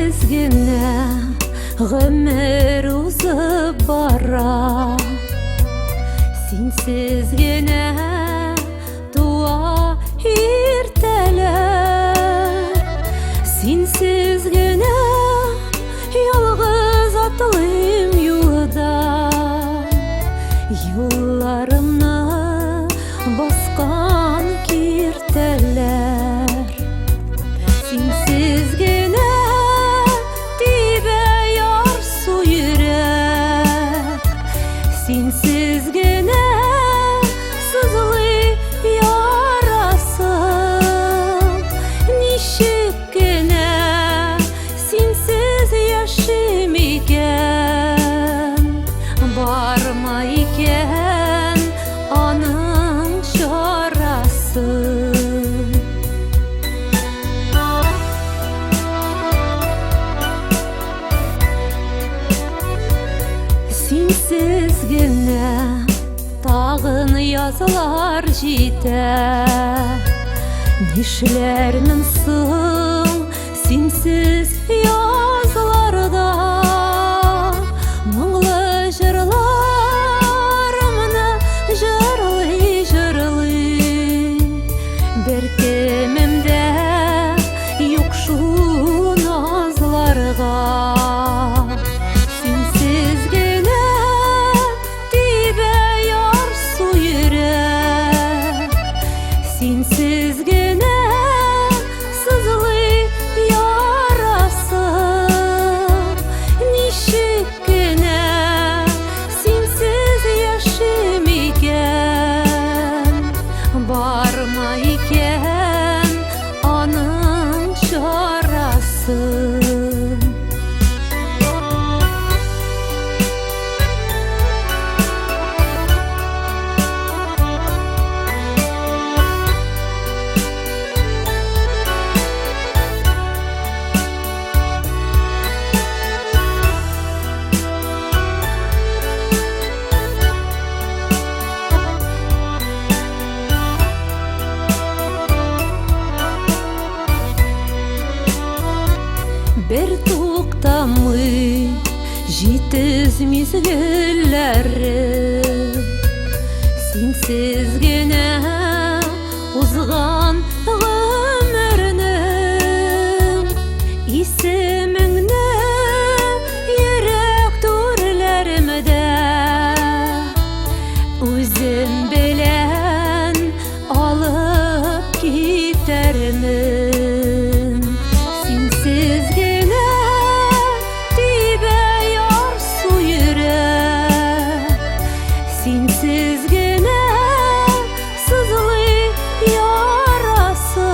Синсез генә гомер узып бара. Синсез генә туа иртәләр. Синсез генә ялгыз атлыйм юлда. Юлларымны баскан киртәләр. Синсез генә тибә ярсу йөрәк. Синсез генә сызлый ярасы. Ничек кенә синсез яшим икән? Бармы икән аның чарасы? Синсез генә тагын язлар җитә. Нишләрмен соң синсез язларда? Моңлы җырларымны җырлый-җырлый. Бер кемем дә юк шул назларга. Синсез генә тибә ярсу йөрәк. Синсез генә сызлый ярасы. Ничек кенә синсез яшим икән? Бармы икән аның чарасы? Бер туктамый җитез мизгелләре. Синсез генә узган гомернең исемеңне йөрәк түрләремдә үзем белән алып китәрмен. Синсез генә тибә ярсу йөрәк. Синсез генә сызлый ярасы.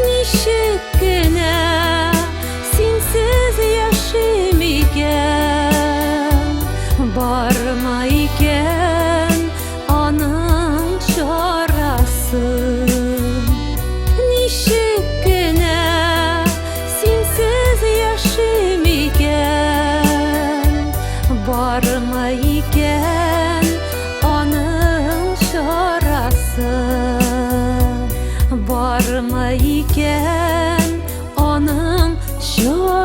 Ничек кенә синсез яшим икән? Бармы икән аның чарасы? Ничек кенә синсез яшим икән? Бармы икән аның чарасы? Бармы икән аның чарасы?